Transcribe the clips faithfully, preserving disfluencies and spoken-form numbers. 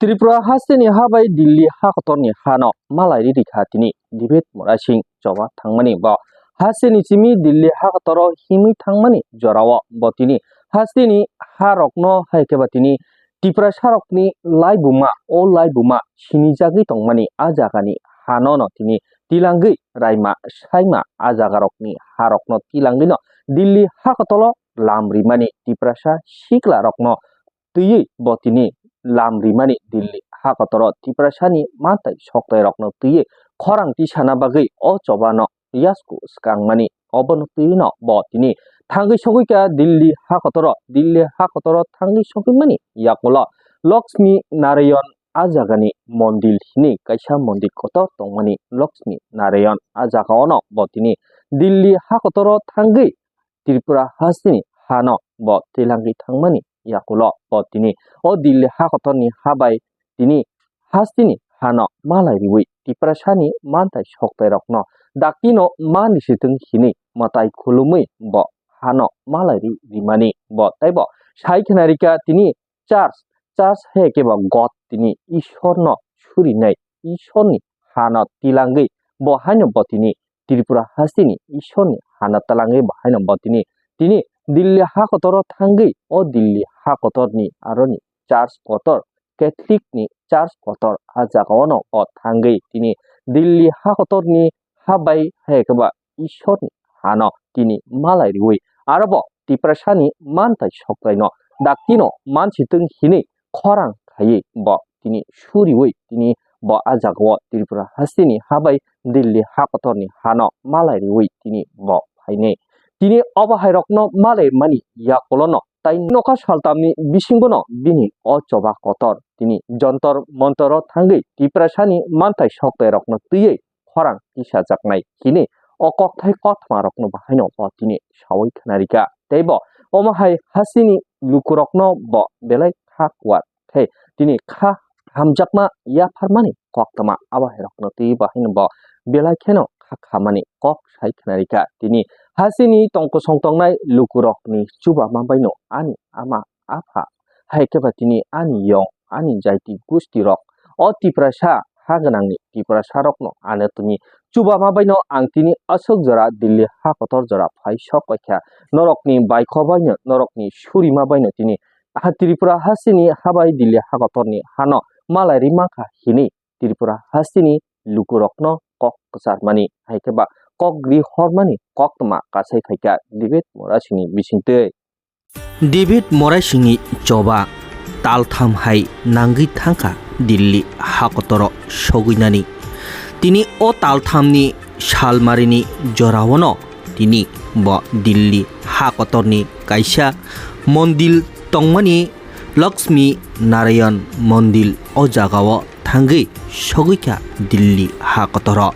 Tripura hasteni ha bai Delhi ha kotorni hano malai riri kha tini David Morai Singh choba thangmani bo. Hasteni simi Delhi ha kotoro himwi thangmani jorao bo tini hasteni ha rokno hai khe ba tini Tiprasa rokni laibuma, o laibuma sinijagwi tongmani a jagani hano no tini tilangwi raima saima a jaga rokni ha rokno tilangwi no Delhi ha kotolo lam rimani Tiprasa sikla rokno twiwi bo tini lam rimani Delhi ha kotoro Tiprasani mantai soktai rokno twiwi khorang tisana bagwi o chobano yasku swkangmani obono twiwi no bo tini thangwi sogwi kha Delhi ha kotoro. Delhi ha kotoro thangwi sogwi mani yakulo Lakshmi Narayan a jagani mondil hini kaisa mondil kotor tongmani Lakshmi Narayan a jaga ono bo tini Delhi ha kotoro thangwi Tripura hasteni hano bo twilangwi thangmani yakulo bo tini o Delhi ha kotorni ha bai tini hasteni hano malai riwi Tiprasani mantai soktai rokno daktino mani sitwng hini mwtai khulumwi bo hano malai ri rimani bo tei bo sai khna rika tini church, church hai khe bo God tini Ishorno surinai Ishorni hano tilangwi bo haino bo tini Tripura hasteni Ishorni hano tilangwi bo haino bo tini tini Delhi ha kotoro thangwi o Delhi ha kotorni aroni church kotor Catholic ni church kotor a jaga ono o thangwi tini Delhi ha kotorni ha bai hai khe ba Ishorni hano tini malai riwi aro bo Tiprasani mantai soktaino daktino mansitwng hinwi khorang khaiwi bo tini suriwi tini bo a jagao Tripura hasteni ha bai Delhi ha kotorni hano malai riwi tini bo phainai. Tini obo hai rokno malai mani yakulono tai nokha saltamni bisingbono bini o choba kotor tini jontor montoro thangwi Tiprasani mantai soktai rokno twiwi khorang tisajaknai hini o kokthai kothoma rokno bahaino bo tini sawi khna rika. Tei bo omo hai hasteni lukurokno bo belai kha kuat khe tini kha hamjakma yapharmani koktwma abo hai rokno twi bahaino bo belai kheno kha khamani kok sai khna rika. Tini hasteni tongkosong tongnai lukurokni chubama baino ani ama apha hai khe ba tini ani yong ani jaiti gusti rok o Tiprasa ha gwnangni Tiprasa rokno ano tini chubama baino ang tini aswk jora Delhi ha kotor jora phai sok paikha norokni baikho baino norokni surima baino tini ha Tripura hasteni ha bai Delhi ha kotorni hano malai ri mankha hini Tripura hasteni lukurokno kok kwcharmani hai khe ba kok gri hormani koktwma kasai phaikha David Morai Singhni bisingtwi. David Morai Singhni choba taltham hai nangwi thangkha Delhi ha kotoro sogwinani. Tini o talthamni salmarini joraono tini bo Delhi ha kotorni kaisa mondil tongmani Lakshmi Narayan Mondil o jagao thangwi sogwi kha Delhi ha kotoro.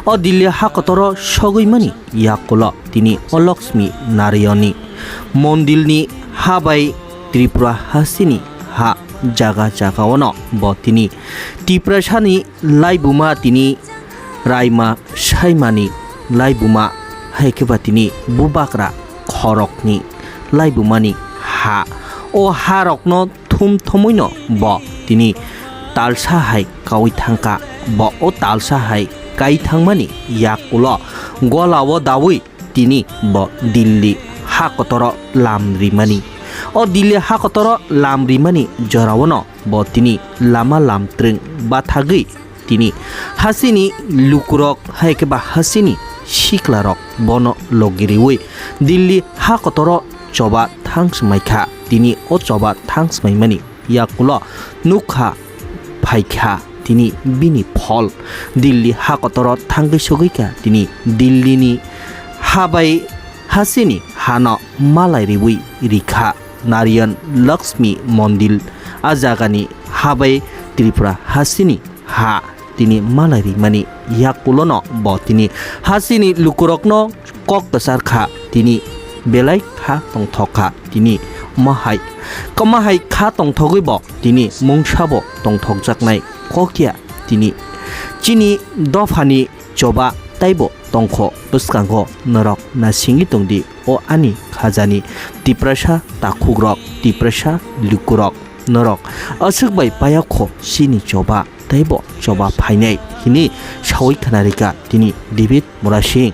O Delhi ha kotoro sogwi mani yakulo tini o Lakshmi Narayani Mondilni ha bai Tripura hasteni ha jaga jagaono bo tini Tiprasani laibuma tini raima saimani laibuma hai khe ba tini bubagra khorokni laibumani ha. O ha rokno thum thumwino bo tini talsa hai kaui thangkha. Bo o talsa hai kai thangmani yakulo golao daui tini bo Delhi ha kotoro lam rimani. O Delhi ha kotoro lam rimani joraono bo tini lama lamtrwng bathagwi tini hasteni lukurok hai khe ba hasteni siklarok bono logi riwi Delhi ha kotoro choba thang swmai kha. Tini o choba thang swmaimani yakulo nukha phaikha tini bini phol. Delhi ha kotoro thangwi sogwi kha tini Delhini ha bai hasteni hano malai riwi rikha Narayan Lakshmi Mondil. A jagani ha bai Tripura hasteni ha tini malai rimani yakulono bo tini hasteni lukurokno kok kwchar kha, tini belai kha tongthok kha, tini omo hai kwma hai kha tongthogwi bo tini mungsa bo tongthokjaknai kok ya tini chini dophani choba taibo tongkho bwskango norok naisingwi tongdi o ani khajani Tiprasa takhukrok, Tiprasa lukurok. norok aswk bai payakho chini choba teibo choba phainai hini sawi khwnarikha tini David Murasing.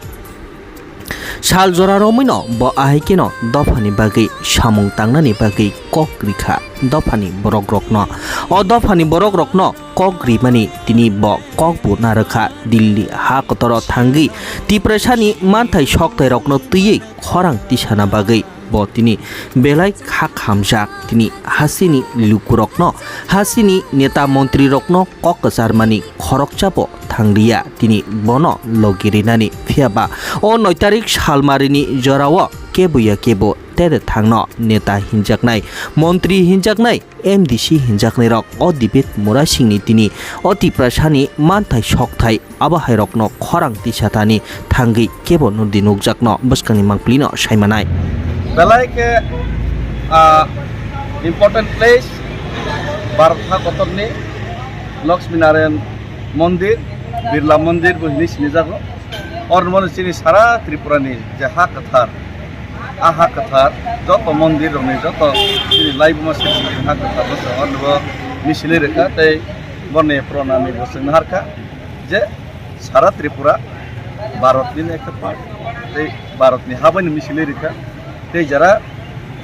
Sal jora romwino bo ahai kheno dophani bagwi samung tangnani bagwi kok rikha dophani borokrokno. O dophani borokrokno kok rimani tini bo kokbo narwkha Delhi ha kotoro thangwi Tiprasani manthai soktairokno twiwi khorang tisana bagwi. Bo tini belai kha khamjak tini hasini lukurokno, hasini neta montrirokno kok kwcharmani khoroksa bo thangliya tini bono logi rinani. Phiya ba o noi tarik salmarini jorao kebo ya kebo tere thangno neta hinjaknai, montri hinjaknai, M D C hinjaknairok o David Murasingni tini o Tiprasani manthai sokthai abo hairokno khorang tisatani thangwi kebo nudi nukjakno bwskangni mangpilino saimanai. Belai khe, ah, important place, Bharat ha kotorni Lakshmi Narayan Mondir, Birla Mondir bo hinwi sinijago. Ormoni chini sara Tripurani je ha kwthar, a ha kwthar, joto mondir rokni, joto chini laibuma sini ha kwthar no chwng ornibo misilwi rwkha tei boni pranamni bo chwng naharkha je sara Tripura Bharatni ekta part tei Bharatni ha bai no misilwi rwkha tei jara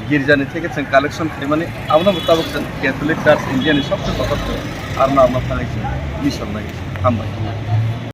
girjani theke chwng collection khaimani abono bo tabuk chwng Catholic Church India ni sobse kotor se arno abono thangwi chwng mission nai hambai.